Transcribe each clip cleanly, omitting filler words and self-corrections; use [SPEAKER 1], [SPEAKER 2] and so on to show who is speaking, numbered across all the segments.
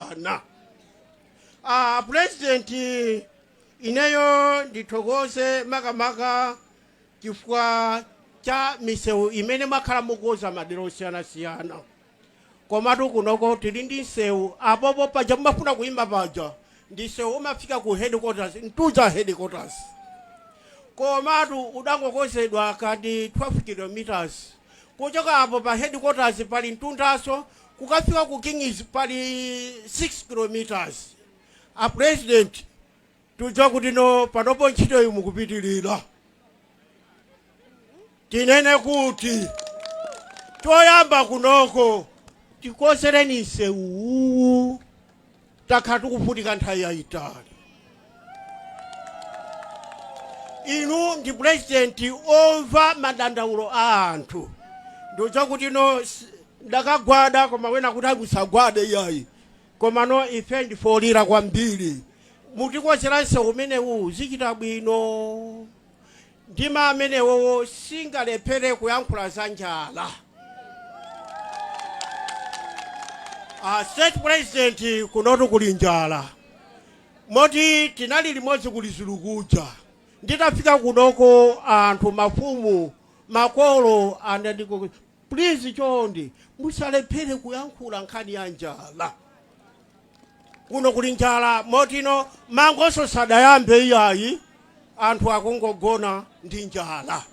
[SPEAKER 1] Ana a president, ineyo ndithokoze makamaka chifukwa cha misewu imene mwakhala mukukonza madera osiyanasiyana. Komatu kunoko tili ndi msewu apopo paja mumafuna kuyimba paja, ndi msewu umafika ku headquarters, Mtuza headquarters, komatu udangokonzedwa kati 12 kilometers. Kuchoka apo pa headquarters pali mtundaso kukafika ku Kings pali 6 kilometers. A president, tudziwa kuti no panopo ntchitoyi mukupitirira. Tinene kuti choyamba kunoko tikonzereni msewuwu, takhala tikuvutika nthawi yayitali. Inu ndi president omva madandaulo a anthu. Ndikudziwa kuti no ndakagwada, koma wena kuti akusagwade iyayi, koma no ife ndifolira kwambiri. Mutikonzera msewu umenewu, zichita bwino. Ndima amenewowo singalephere kuyankhula za njala. A state president, kunotu kuli njala, moti tinali limodzi kuli zilikuja. Nditafika kunoko anthu, mafumu, makolo anandiko, please chonde musalephere kuyankhula nkhani ya njala. Kuno kuli njala motino mangoso sadayambe iyayi, anthu akungogona ndi njala.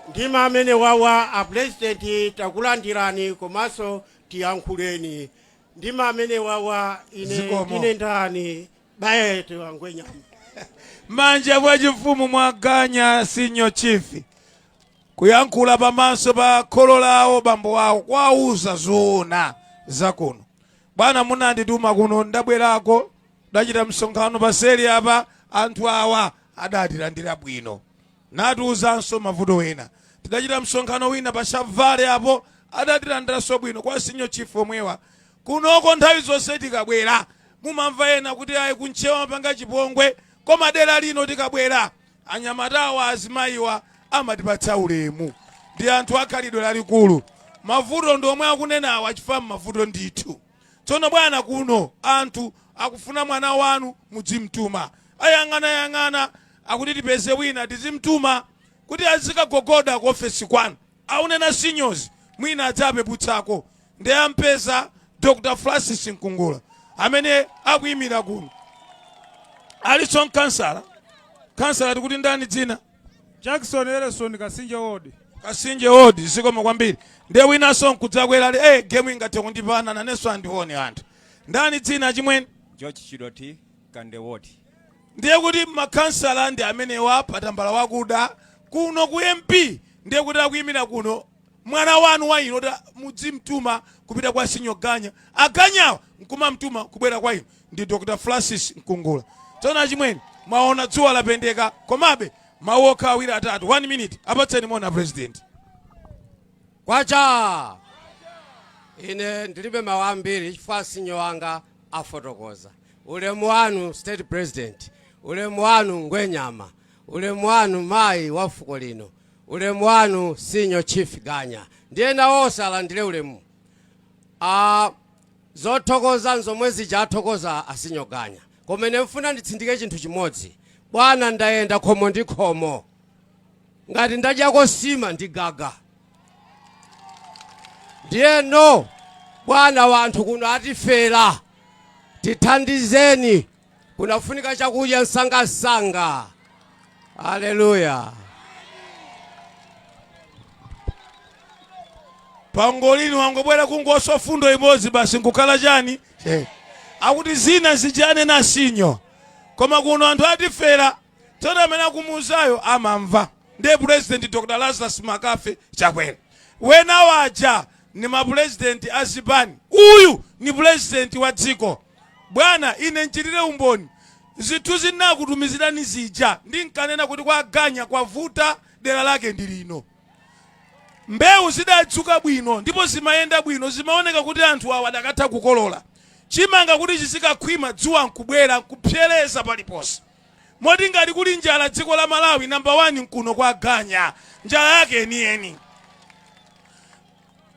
[SPEAKER 1] Ndima amene wawa, a president, takulandirani komanso tiyankhuleni. Ndima amene wawa ine.
[SPEAKER 2] Zikomo.
[SPEAKER 1] Ndine ndani bayete wangwenyama.
[SPEAKER 2] Manja bwachifumu mwaganya senior chief kuyankhula pamaso pa kholo lawo, bambo awo, kwauza zoona zakuno. Bwana, munandituma kuno, ndabwerako, ndachita msonkhano paseli apa. Anthu awa adatilandira bwino, natiuzanso mavuto ena. Tidachita msonkhano wina pa Shavale apo, adatilandiranso bwino kwa senior chief omwewa. Kunoko nthawi zonse tikabwera mumamva ena kuti ayi, kunchewa mapanga chipongwe, koma dera lino tikabwera anyamatawa, azimayiwa amatipatsa ulemu, ndi anthu akhalidwe lalikulu. Mavuto ndi omwe akunenawa, achifukwa mavuto ndithu. Tsono bwana, kuno anthu akufuna mwana wanu mudzimtuma. Ayang'anayang'ana, akuti tipeze wina tizimtuma kuti azikagogoda ku ofesi kwanu, aunena seniors, mwina adzapeputsako. Ndi ampeza Dr Francis Nkungula amene akuyimira kuno, alinso mkansala. Kansala, tikuti ndani dzina?
[SPEAKER 3] Jackson Elson, Kasinje Ward.
[SPEAKER 2] Kasinje Ward, zikomo kwambiri. Ndiye winanso nkudzakwera ali game ingathe kundipana nanenso, andione anthu. Ndani dzina, chimwene?
[SPEAKER 4] George Chidoti, Kande Ward.
[SPEAKER 2] Ndiye kuti makhansala ndi amenewa patambala wakuda. Kuno ku MP ndiye kuti akuyimira kuno mwana wanu wa ino, kuti mudzimtuma kupita kwa senior Ganya, aganyawa nkumamtuma kubwera kwa inu, ndi Dr Francis Nkungula. Tsono achimwene, mwaona dzuwa lapendeka, komabe mawu okha awiri atatu, 1 minute, apatseni mona president.
[SPEAKER 5] Kwacha! Ine ndilibe mawu ambiri chifukwa senior wanga afotokoza. Ulemu wanu state president, ulemu wanu Ngwenyama, ulemu wanu mayi wa fuko lino, ulemu wanu senior chief Ganya, ndiye nawo onse alandire ulemu. Zothokoza nzomwe zija athokoza a senior Ganya, koma ine mfuna nditsindike chinthu chimodzi. Bwana, ndayenda khomo ndi khomo, ngati ndadyako sima ndi gaga. Ndiyeno bwana, wanthu kuno atifera, tithandizeni, kunafunika chakudya msangasanga. Aleluya!
[SPEAKER 2] Pangolini wangobwera kungoswa fundo imodzi basi nkukhala chani. Akuti zina zijane na senior, koma kuno anthu atifera. Tsono amene akumuuzayo amamva ndiye president Dr Lazarus Makafe Chakwera. Wena waja ni mapurezidenti a zipani, uyu ni purezidenti wa dziko. Bwana, ine nchitire umboni zinthu zinakutumizirani zija. Ndinkanena kuti kwa Ganya kwavuta, dera lake ndi lino. Mbewu zidadzuka bwino ndipo zimayenda bwino, zimaoneka kuti anthu awa adakatha kukolola chimanga kuti chizikakhwima. Dzuwa nkubwera nkupsereza paliponse, moti ngati kuli njala dziko la Malawi, namba 1 nkuno kwa Ganya, njala yake yeniyeni.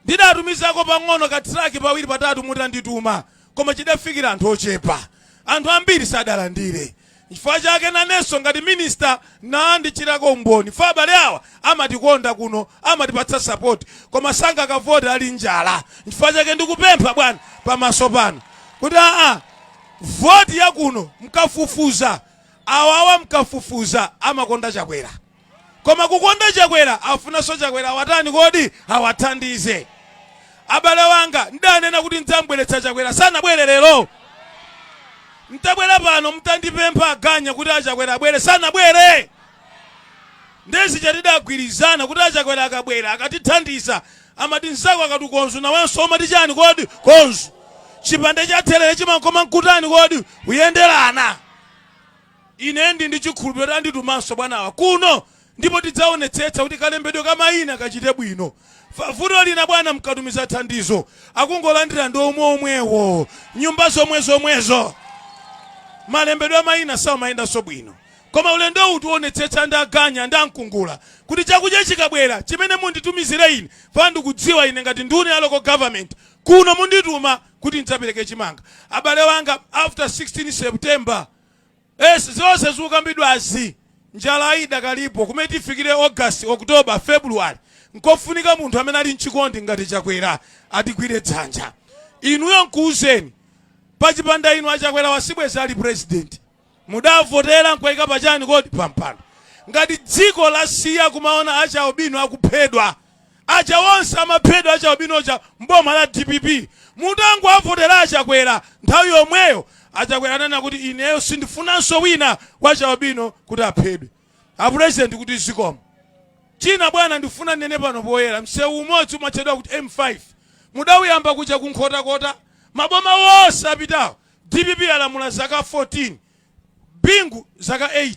[SPEAKER 2] Ndidatumizako pang'ono ka truck pawiri patatu mutandituma, koma chidafikira anthu ochepa. Anthu ambiri sadalandire. Nchifukwa chake nanenso ngati minister nandichitako umboni fa abale awa amatikonda kuno, amatipatsa support, koma sangakavote ali njala. Nchifukwa chake ndikupempha bwana pamaso pano kuti aa voti yakuno mkafufuza awawa mkafufuza amakonda Chakwera. Koma kukonda Chakwera afunanso Chakwera awatani kodi? Awathandize. Abale wanga ndidanena kuti ndidzambweretsa Chakwera sanabwere lero? Mtabwera pano mtandipempha aganya kuti a Chakwera abwere sanabwere? Nde zija tidagwirizana kuti a Chakwera akabwera akatithandiza amati nzako akati konzu nawenso umati chani kodi? Konzu. Chipande cha therere chimakoma nkutani kodi? Kuyenderana. Ine ndi ndi chikhulupiriro kuti anditumanso bwanawa kuno ndipo tidzaonetsetsa kuti kalembedwe ka mayina kachite bwino. Vuto lina bwana mkatumiza thandizo akungolandira ndi omweomwewo, nyumba zomwezomwezo. Malembedwe a mayina samayendanso bwino. Koma ulendowu tionetsetsa ndi a Ganya ndi a Nkungula kuti chakudya chikabwera chimene munditumizire ine, chifukwa ndikudziwa ine ngati nduna ya local government kuno mundituma kuti ndidzapereke chimanga. Abale wanga after 16 September Yes, zonse zikukambidwazi njala idakalipo kumene tifikire August, October, February nkofunika munthu amene ali mchikondi ngati Chakwera atigwire dzanja. Inuyo nkuuzeni pachipanda inu a Chakwera sibwezi ali president. Mudavotera nkuwaika pachani kodi pampando. Ngati dziko lasiya kumaona achialubino akuphedwa Aja onse amaphedwa achialubino aja mboma la dpp mutangowavotera a Chakwera nthawi yomweyo a Chakwera ananena kuti ineyo sindifunanso wina wa chialubino kuti aphedwe. A president kuti zikomo. China bwana ndifuna ndinene pano poyera msewu umodzi umatchedwa kuti M5 mudauyamba kuja ku Nkhotakota maboma onse apitawo dpp yalamula zaka 14 Bingu zaka 8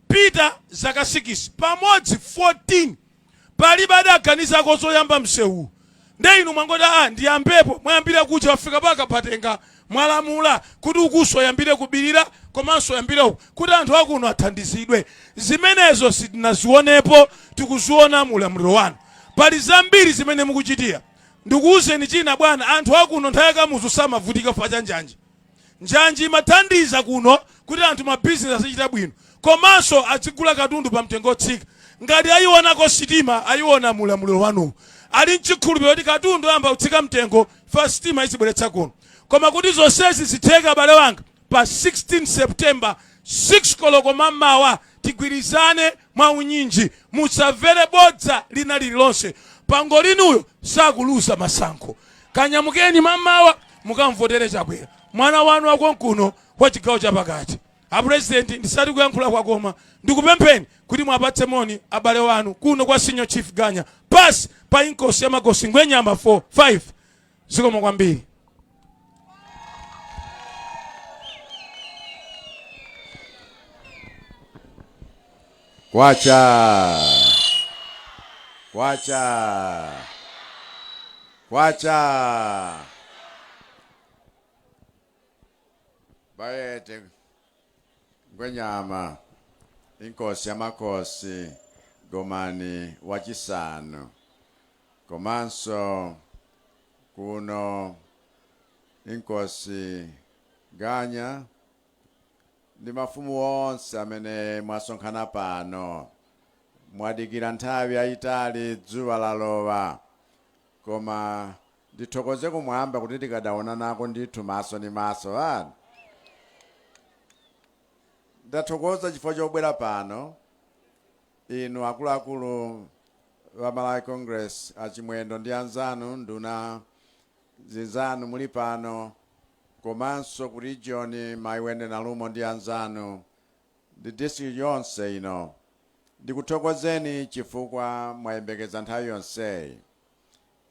[SPEAKER 2] Peter zaka 6 pamodzi 14 Palibe adaganizako zoyamba msewuwu nde inu mwangoti aa ndiyambepo, mwayambira kuja wafika paka Patenga, mwalamula kuti ukunso uyambire ku Bilira komanso uyambire uku kuti anthu akuno athandizidwe. Zimenezo sitinazionepo tikuziona mu ulamuliro wanu. Pali zambiri zimene mukuchitira. Ndikuuzeni china bwana, anthu akuno nthawi ya Kamuzu samavutika chifukwa cha njanji. Njanji imathandiza kuno kuti anthu ma business azichita bwino komanso adzigula katundu pa mtengo otsika. Ngati ayionako sitima ayiona mu ulamuliro wanuwu. Ali nchikhulupiriro kuti katundu ayamba kutsika mtengo chifukwa sitima izibweretsa kuno. Koma kuti zonsezi zitheke abale wanga pa 16 September 6 koloko mammawa tigwirizane mwaunyinji. Musamvere bodza lina lililonse. Pangolinuyo sakuluza masankho. Kanyamukeni mammawa mukamvotere Chakwera mwana wanu wakonkuno wa chigawo chapakati. A President ndisati kuyankhula kwakoma ndikupempheni kuti mwapatse moni abale wanu kuno kwa Senior Chief Ganya pasi pa Inkosi ya Makosi Ngwenyama 4 5 zikomo kwambiri.
[SPEAKER 6] Kwacha! Kwacha! Kwacha! Bayete Ngwenyama Inkosi yamakhosi Gomani wachisanu komanso kuno Inkosi Ganya ndi mafumu onse amene mwasonkhana pano. Mwadikira nthawi yayitali, dzuwa lalowa, koma ndithokoze kumwamba kuti tikadaonanako ndithu maso ndi maso. Ani ndathokoza chifukwa chobwera pano inu akuluakulu wa Malawi Congress, achimwendo ndi anzanu, nduna zinzanu muli pano, komanso ku region Mai Wendy Nalumo ndi anzanu ndi district yonse ino, ndikuthokozeni chifukwa mwayembekeza nthawi yonseyi.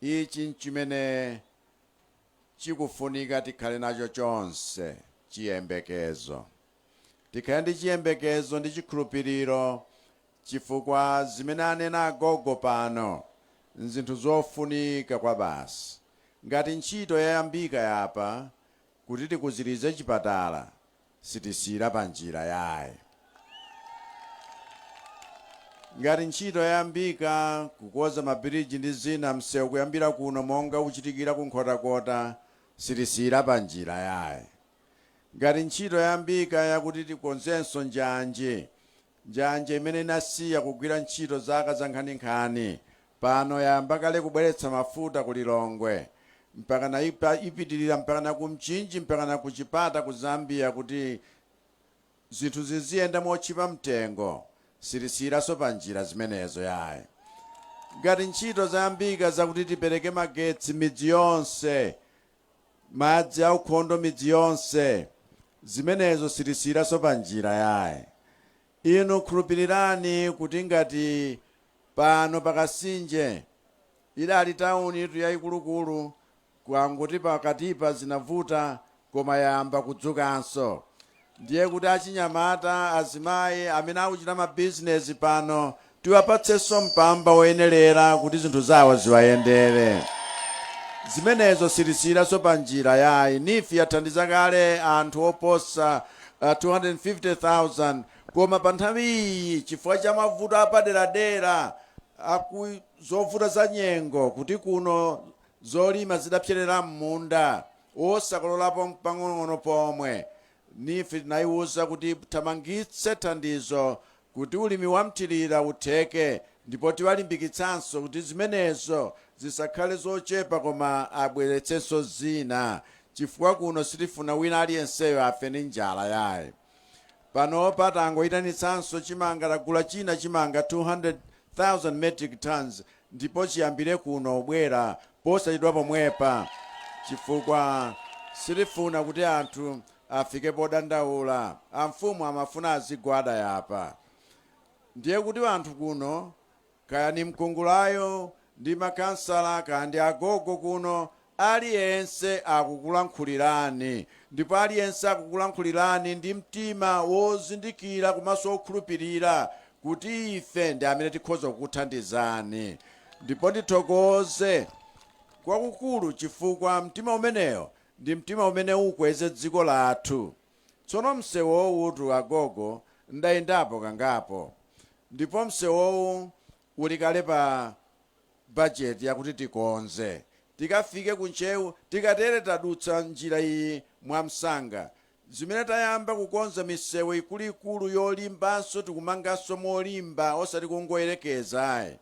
[SPEAKER 6] Ichi nchimene chikufunika tikhale nacho chonse, chiyembekezo. Tikhale ndi chiyembekezo ndi chikhulupiriro chifukwa zimene anena agogo pano nzinthu zofunika kwabasi. Ngati ntchito yayambika yapa kuti tikuzirize chipatala sitisiyira panjira yayi. Ngati ntchito yayambika kukonza mabiriji ndi zina, msewu kuyambira kuno monga uchitikira ku Nkhotakota, sitisiyira pa njira yayi. Ngati ntchito yayambika yakuti tikonzenso njanji, njanji imene inasiya kugwira ntchito zaka za nkhaninkhani, pano yayamba kale kubweretsa mafuta ku Lilongwe, mpakana ipitirira mpakana ku Mchinji, mpakana ku Chipata ku Zambia, kuti zinthu ziziyenda motchipa mtengo, sitisiyiraso pa njira zimenezo yayi. Ngati ntchito zayambika zakuti tipereke magetsi midzi yonse, madzi aukhondo midzi yonse, zimenezo sitisiyiraso pa njira yayi. Inu khulupirirani kuti ngati pano pakasinje idali tawuni itu yayikulukulu, kwanguti pakatipa zinavuta, koma yayamba kudzukanso, ndiye kuti achinyamata, azimayi amene akuchita mabizinesi pano, tiwapatsenso mpamba woyenerera kuti zinthu zawo ziwayendere. Zimenezo sitisiyiraso pa njira yayi. NEEF yathandiza kale anthu oposa 250,000, koma pa nthawi iyi, chifukwa cha mavuto apaderadera aku zovuta za nyengo, kuti kuno zolima zidapserera m'munda wosakololapo pang'ono pomwe, NEEF tinayiwuza kuti thamangitse thandizo kuti ulimi wamthirira utheke, ndipo tiwalimbikitsanso kuti zimenezo zisakhale zochepa koma abweretsenso zina, chifukwa kuno sitifuna wina aliyenseyo afe ndi njala yayi. Panopa tangoyitanitsanso chimanga, tagula china chimanga 200,000 metric tons, ndipo chiyambire kuno bwera posachedwa pomwepa, chifukwa sitifuna kuti anthu afike podandaula. Amfumu amafuna azigwada yapa, ndiye kuti anthu kuno, kaya ni mkungulayo ndi makansala, kaya ndi agogo kuno, aliyense akukulankhulirani, ndipo aliyense akukulankhulirani ndi mtima wozindikira komanso wokhulupirira kuti ife ndi amene tikhoza kukuthandizani. Ndipo ndithokoze kwakukulu, chifukwa mtima umeneyo ndi mtima umene ukweze dziko lathu. Tsono msewowu, agogo, ndayendapo kangapo, ndipo msewowu uli kale pa bajeti yakuti tikonze tikafike kuntchewu. Tikatere tadutsa njira iyi mwamsanga. Zimene tayamba kukonza misewu ikuluikulu yolimbanso, tikumanganso molimba, osati kungoyerekeza ayi.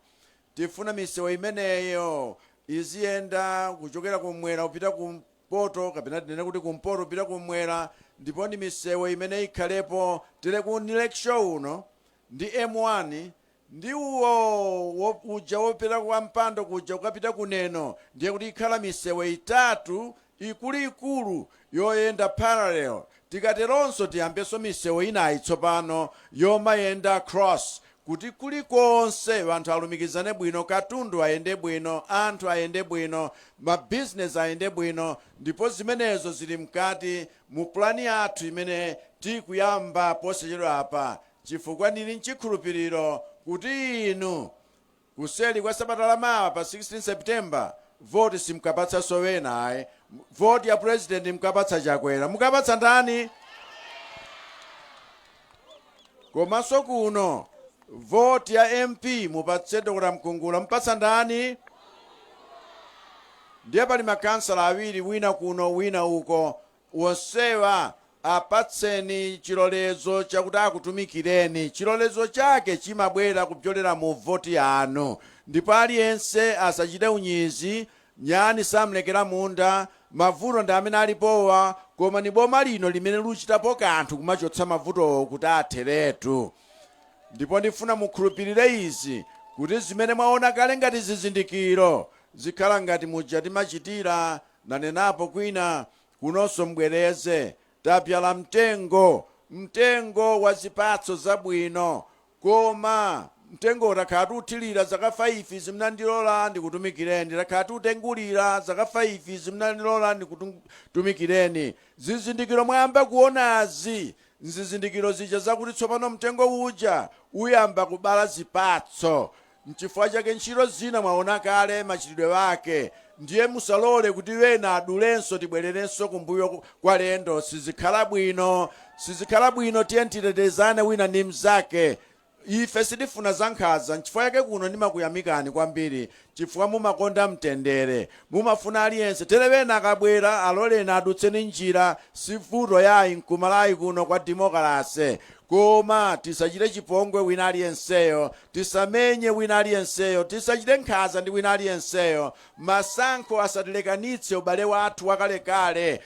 [SPEAKER 6] Tifuna misewu imeneyo iziyenda kuchokera kumwera kupita kumpoto, kapena tinene kuti kumpoto kupita kumwera, ndipo ndi misewu imene ikhalepo tere ku Lakeshore uno ndi M1 ndi uwo uja wopita kwa Mpando kuja kukapita kuneno. Ndiye kuti ikhala misewu itatu ikuluikulu yoyenda parallel. Tikateronso tiyambenso misewu inayi tsopano yomayenda cross, kuti kulikonse anthu alumikizane bwino, katundu ayende bwino, anthu ayende bwino, mabizinesi ayende bwino. Ndipo zimenezo zili mkati mu pulani yathu imene tikuyamba posachedwa apa, chifukwa ndili mchikhulupiriro kuti inu kuseli kwa sabata lamawa pa 16 September, voti simukapatsa wena ayi. Voti ya president mukapatsa Chakwera. Mukapatsa ndani? Komanso kuno voti ya MP mupatse Dr Mkungula. Mupatsa ndani? Ndiye pali makansala awiri, wina kuno, wina uko. Wonsewa apatseni chilolezo chakuti akutumikireni. Chilolezo chake chimabwera kupyolera mu voti yanu, ndipo aliyense asachite unyizi. Nyani samlekera munda. Mavuto ndi amene alipowa, koma ni boma lino limene luchitapo kanthu kumachotsa mavutowo kuti atheretu. Ndipo ndifuna mukhulupirire izi, kuti zimene mwaona kale ngati zizindikiro zikhala ngati muja timachitira. Nanenapo kwina, kunonso mbwereze: tapyala mtengo, mtengo wa zipatso zabwino, koma mtengo takhala tiuthirira zaka 5 zimunandilola ndikutumikireni, takhala tiutengulira zaka 5 zimunandilola ndikutumikireni. Zizindikiro mwayamba kuonazi, nzizindikiro zija zakuti tsopano mtengo uja uyamba kubala zipatso. Nchifukwa chake ntchito zina mwaona kale machitidwe ake. Ndiye musalole kuti wena adulenso, tibwererenso kumbuyo kwa lendo. Sizikhala bwino, sizikhala bwino. Tiye titetezane wina ndi mnzake. Ife sitifuna zankhanza. Nchifukwa yake kuno ndimakuyamikani kwambiri, chifukwa mumakonda mtendere, mumafuna aliyense tere. Wena akabwera, aloleni adutseni njira, sivuto yayi nkumalawi kuno kwa demokalase. Koma tisachite chipongwe wina aliyenseyo, tisamenye wina aliyenseyo, tisachite nkhanza ndi wina aliyenseyo. Masankho asatilekanitse ubale wathu wakalekale.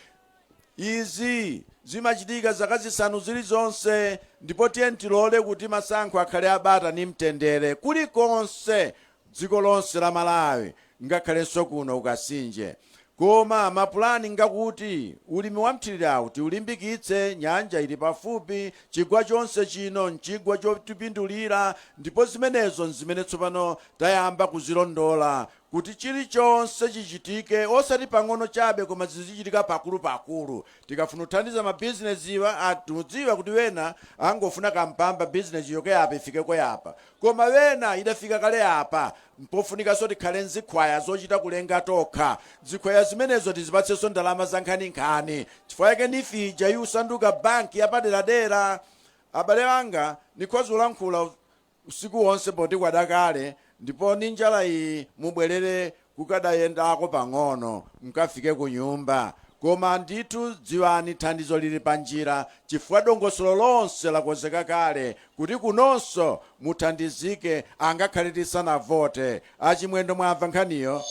[SPEAKER 6] Izi zimachitika zaka 5 zilizonse, ndipo tiye tilole kuti masankho akhale abata ni mtendere kulikonse dziko lonse la Malawi, ngakhalenso kuno kuKasinje. Koma mapulani ngakuti ulimi wa mthirirawu tiulimbikitse. Nyanja ili pafupi, chigwa chonse chino nchigwa chotipindulira, ndipo zimenezo nzimene tsopano tayamba kuzilondola kuti chilichonse chichitike, osati pang'ono chabe, koma zizichitika pakulupakulu. Tikafuna kuthandiza mabizinesiwa, atiudziwa kuti wena angofuna kampamba, bizinesi yoke apa ifikeko yapa, koma wena idafika kale apa. Mpofunikanso tikhale nzikhwaya zochita kulenga tokha. Zikhwaya zimenezo tizipatsenso ndalama za nkhaninkhani. Chifukwa yake NEEF ija iusanduka banki yapaderadera. Abale anga, nikhoza kulankhula usiku wonse poti kwadakale, ndipo ni njala iyi mubwerere kukadayendako pang'ono mkafike ku nyumba. Koma ndithu dziwani, thandizo lili pa njira, chifukwa dongosolo lonse lakonzeka kale kuti kunonso muthandizike angakhale tisanavote. Achimwendo, mwamva nkhaniyo?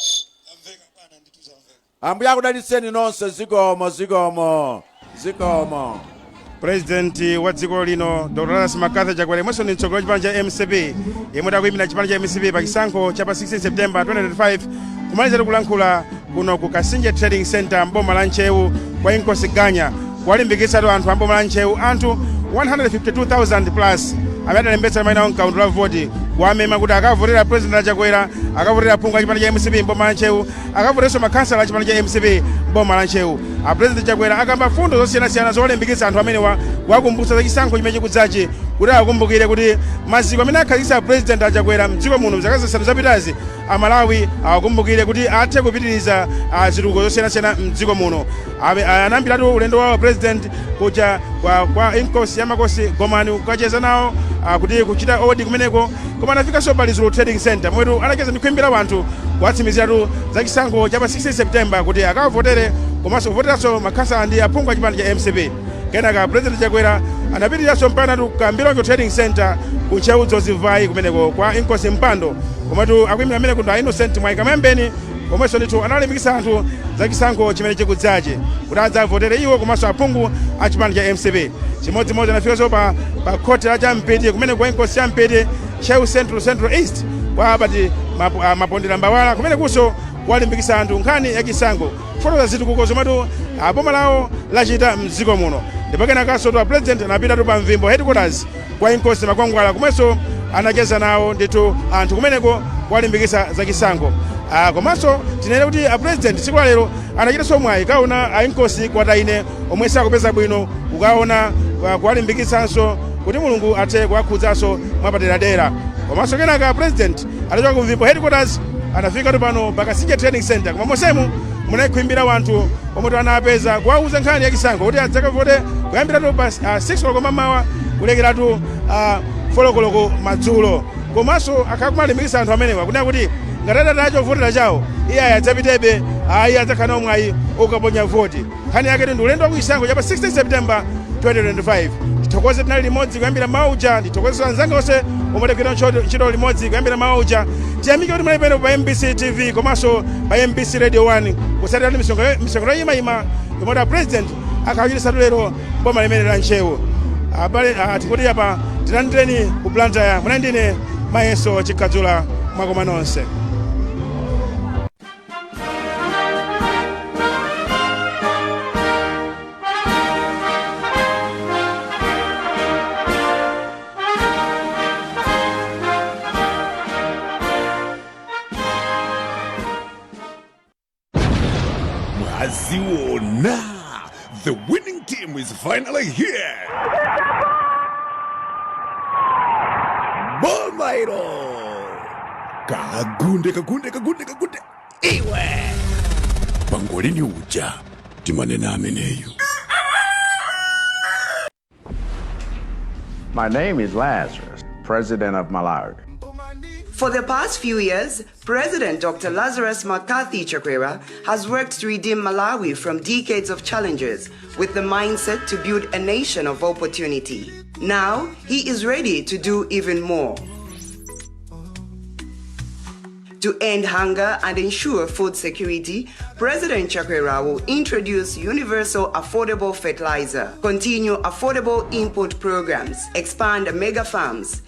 [SPEAKER 6] Ambuye akudalitseni nonse. Zikomo, zikomo, zikomo.
[SPEAKER 7] President wa dziko lino, Dr Lazarus McCarthy Chakwera, yemwenso ndi mtsogoleri wa chipani cha MCP, yemwe takuyimira chipani cha MCP pa chisankho cha pa 16 September 2025, kumaliza kulankhula kuno ku Kasinje Trading Center mboma la Ntcheu kwa Inkosi Ganya, kuwalimbikitsatu anthu a mboma la Ntcheu, anthu 152,000 plus amene adalembetsa mayina awo mkaundula la voti, kuwamema kuti akavotera President Chakwera, akavotera phungu a chipani cha MCP mboma la Ntcheu, akavoterenso makhansala a chipani cha MCP mboma la Ntcheu. A President Chakwera akamba fundo zosiyanasiyana zowalimbikitsa anthu amenewa, kuwakumbutsa za chisankho chimene chikudzachi, kuti akumbukire kuti maziko amene akhazikitsa President Achakwera mdziko muno mzaka 5 zapitazi, Amalawi awakumbukire kuti athe kupitiriza zitukuko zosiyanasiyana mdziko muno. Anayambiratu ulendo wawo President kuja kwa Inkosi ya Makosi Gomani kukacheza nawo, kuti kuchita odi kumeneko, koma anafikanso pa Lizulu Trading Center momwetu anacheza ndi khwimbi la wanthu, kuwatsimikiziratu za chisankho cha pa 16 September kuti akavotere komanso kuvoteranso makhansala ndi aphungu a chipani cha MCP. Kenaka President Chakwera anapitiriranso mpaka ku Kambilonjo Trading Center ku Ntcheu Dzonzi-Mvayi, kumeneko kwa Inkosi Mpando, komatu akuyimira ameneko ndi a Innocent Mwayikamwembeni, komwenso ndithu analimbikitsa anthu za chisankho chimene chikudzachi kuti adzavotere iwo komanso aphungu a chipani cha MCP. Chimodzimodzi anafikanso pa khoti la Champiti, kumene kwa Inkosi Champiti, Ntcheu Central, Central East, kwa Albert Mapondera Mbawala, kumene kunso kuwalimbikitsa anthu nkhani ya chisankho, kufotokoza zitukuko zomwetu boma lawo lachita mdziko muno. Ndipo kenakanso tu President anapitatu pa Mvimbo Headquarters kwa Inkosi Makwangwala, komwenso anacheza nawo ndithu anthu kumeneko kuwalimbikitsa za chisankho. Komanso tinene kuti a President tsiku la lero anachitanso mwayi kaona a Inkosi Kwataine omwe sakupeza bwino, kukaona kuwalimbikitsanso kuti Mulungu athe kuwakhudzanso mwapaderadera. Komanso kenaka President atachoka ku Mvimbo Headquarters anafika pano pa Kasinje Trading Center, koma mosemu munakwimbira wanthu omwe anapeza, kuwauza nkhani ya chisankho kuti adzakavote kuyambiratu pa 6 koloko mamawa kulekeratu 4 koloko madzulo. Komanso akhala kumalimbikitsa anthu amenewa kunena kuti ngati adataya chovotera chawo, iye ayi adzapitebe, ayi adzakhala nawo mwayi okaponya voti. Nkhani yake ndi ulendo wa kuchisankho cha pa 16 September 2025. Tithokoze, tinali limodzi kuyambira mawa uja. Ndithokoze anzanga onse omwe tagwira ntchito limodzi kuyambira mawa uja. Tiyamike kuti munali pano pa MBC TV komanso pa MBC Radio 1 kutsatira misonkhano yoyimayima yomwe a President akhachititsatu lero boma limene la Ntcheu. Abale, tikuti apa tilandireni ku Blantyre. Munali ndine Mayeso Chikadzula, mwakoma nonse.
[SPEAKER 8] Mwaziona, the winning team is finally here. Boma ilo. Kagunde, kagunde, kagunde, kagunde. Iwe. Pangolini uja timanena ameneyu.
[SPEAKER 9] My name is Lazarus.
[SPEAKER 6] President of Malawi.
[SPEAKER 9] For the past few years, President Dr. Lazarus McCarthy Chakwera has worked to redeem Malawi from decades of challenges with the mindset to build a nation of opportunity. Now, he is ready to do even more. To end hunger and ensure food security, President Chakwera will introduce universal affordable fertilizer, continue affordable input programs, expand mega farms.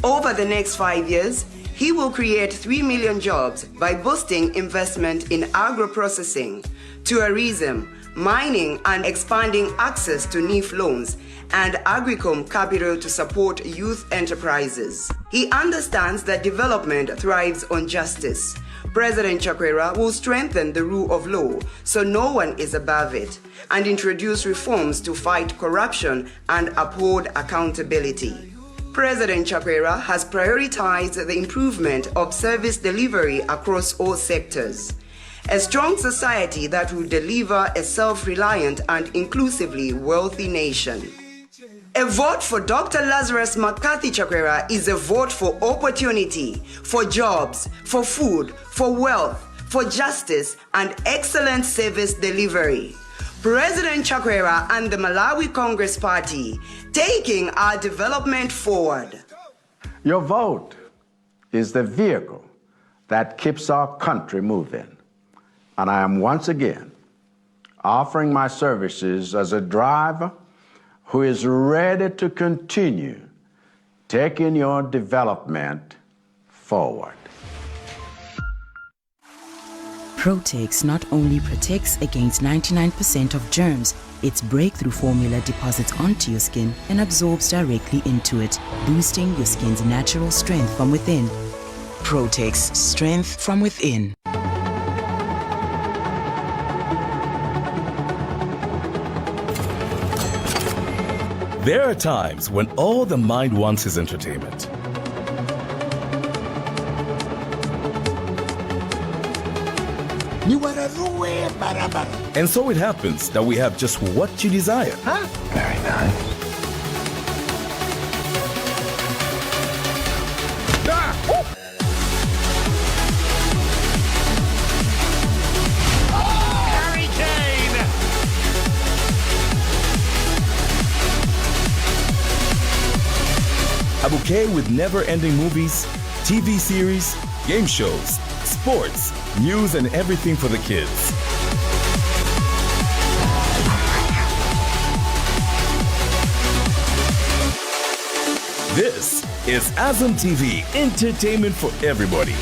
[SPEAKER 9] Over the next 5 years, he will create 3 million jobs by boosting investment in agro-processing, tourism, mining and expanding access to NEEF loans and Agricom capital to support youth enterprises. He understands that development thrives on justice. President Chakwera will strengthen the rule of law so no one is above it and introduce reforms to fight corruption and uphold accountability. President Chakwera has prioritized the improvement of service delivery across all sectors. A strong society that will deliver a self reliant and inclusively wealthy nation. A vote for Dr. Lazarus McCarthy Chakwera is a vote for opportunity, for jobs, for food, for wealth, for justice, and excellent service delivery. President Chakwera and the Malawi Congress Party, taking our development forward.
[SPEAKER 6] Your vote is the vehicle that keeps our country moving. And I am once again offering my services as a driver who is ready to continue taking your development forward.
[SPEAKER 10] Protex not only protects against 99% of germs, its breakthrough formula deposits onto your skin and absorbs directly into it, boosting your skin's natural strength from within. Protex, strength from within.
[SPEAKER 8] There are times when all the mind wants is entertainment.
[SPEAKER 11] Niwararue barabara.
[SPEAKER 8] And so it happens that we have just what you desire.
[SPEAKER 11] Huh?
[SPEAKER 8] Very nice.
[SPEAKER 11] Harry Kane!
[SPEAKER 8] A bouquet with never ending movies, TV series, game shows, sports, news, and everything for the kids. This is Azam TV, entertainment for everybody.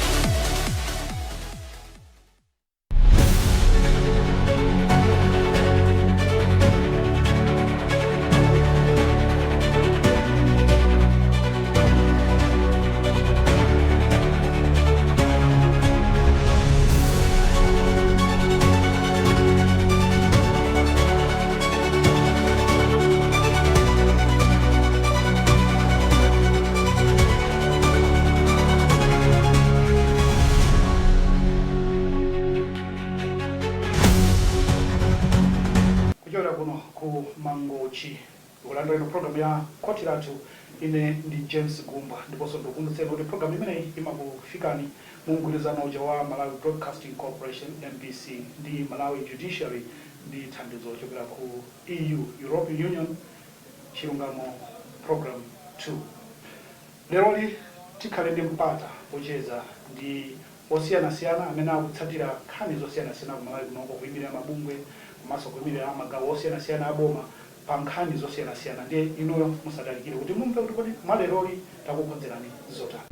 [SPEAKER 12] Kuchokera kuno ku Mangochi, ulendo ino program ya Khoti Lathu. Ine ndi James Gumba, ndiponso ndikukumbutseni kuti program imeneyi imakufikani mu mgwirizano uja wa Malawi Broadcasting Corporation, MBC, ndi Malawi Judiciary, ndi thandizo lochokera ku EU, European Union, Chilungamo Program 2. Leroli tikhale ndi mpata wocheza ndi osiyanasiyana amene akutsatira nkhani zosiyanasiyana ku Malawi kunoko, kuyimirira mabungwe komanso kuyimirira magawo osiyanasiyana aboma pa nkhani zosiyanasiyana. Ndiye inuyo musadalikire kuti mumve kuti kodi mwaleroli takukonzerani zotani.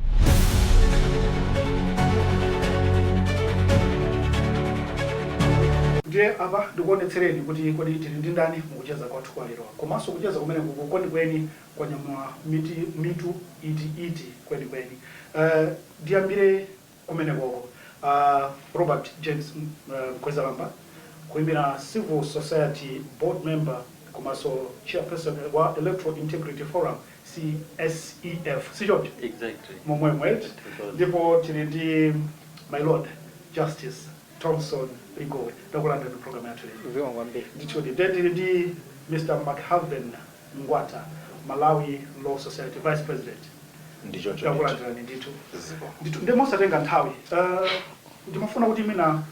[SPEAKER 12] Ndiye apa ndikuonetsereni kuti kodi tili ndi ndani mukucheza kwathu kwa lero, komanso kucheza kumene kuku kwenikweni kwanyamula miti mitu iti iti kwenikweni. Ndiyambire kumenekoko, Robert James Mkwezalamba, kuyimira civil society board member komanso chairperson wa Electoral Integrity Forum, CSEF, sichoncho?
[SPEAKER 13] Exactly.
[SPEAKER 12] Momwemwe. Ndipo tili ndi my Lord Justice Thomson Ligowe. Ndakulandira ndi program yathu lero.
[SPEAKER 13] Zikomo kwambiri.
[SPEAKER 12] Ndithudi. Then tili ndi Mr. McHaven Ngwata, Malawi Law Society vice president.
[SPEAKER 13] Ndi choncho.
[SPEAKER 12] Takulandirani ndithu.
[SPEAKER 13] Ziko.
[SPEAKER 12] Ndithu, ndi mosatenga nthawi, ndimafuna kuti mina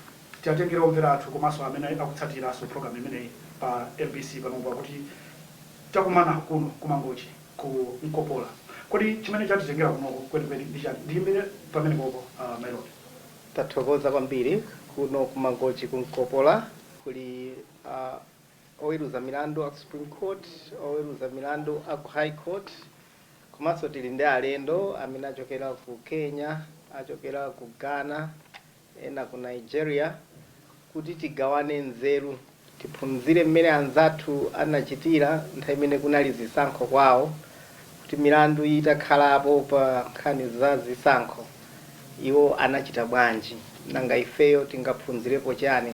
[SPEAKER 12] tiatengere omvera athu komanso amene akutsatiranso program imeneyi pa MBC panopa kuti takumana kuno kuMangochi ku Mkopola. Kodi chimene chatitengera kunoko kwenikweni ndi chani? Ndiyimbire pamene popo, my lord.
[SPEAKER 14] Tathokoza kwambiri. Kuno kuMangochi kumkopola kuli oweruza milandu aku Supreme Court, oweruza milandu aku High Court, komanso tili ndi alendo amene achokera ku Kenya, achokera ku Ghana, ena ku Nigeria, kuti tigawane nzeru, tiphunzire mmene anzathu anachitira nthawi imene kunali zisankho kwawo, kuti milandu itakhalapo pa nkhani za zisankho iwo anachita bwanji, nanga ifeyo tingaphunzirepo chani.